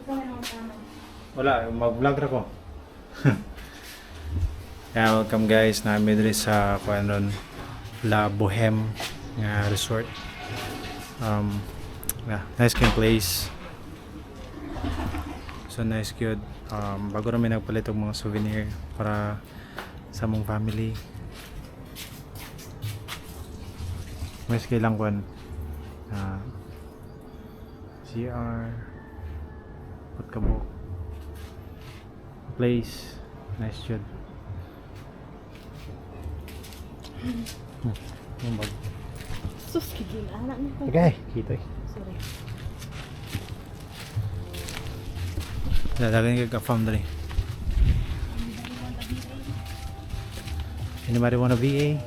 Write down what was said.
Ikaw na ang tama. Wala, mag-vlog ra ko. Yeah, welcome guys. Namin diri sa kuan ron, La Boheme nga resort. Yeah, nice kind place. So nice good. Bago rami nagpalit og mga souvenir para sa among family. Mas kailang kuan. CR Patkabok place, nice jud. Yung bag. Sus, kigil. Anak niyo ko. Okay, kita eh. Sorry. Dadagan ka ka-fam dali. Anybody wanna VA?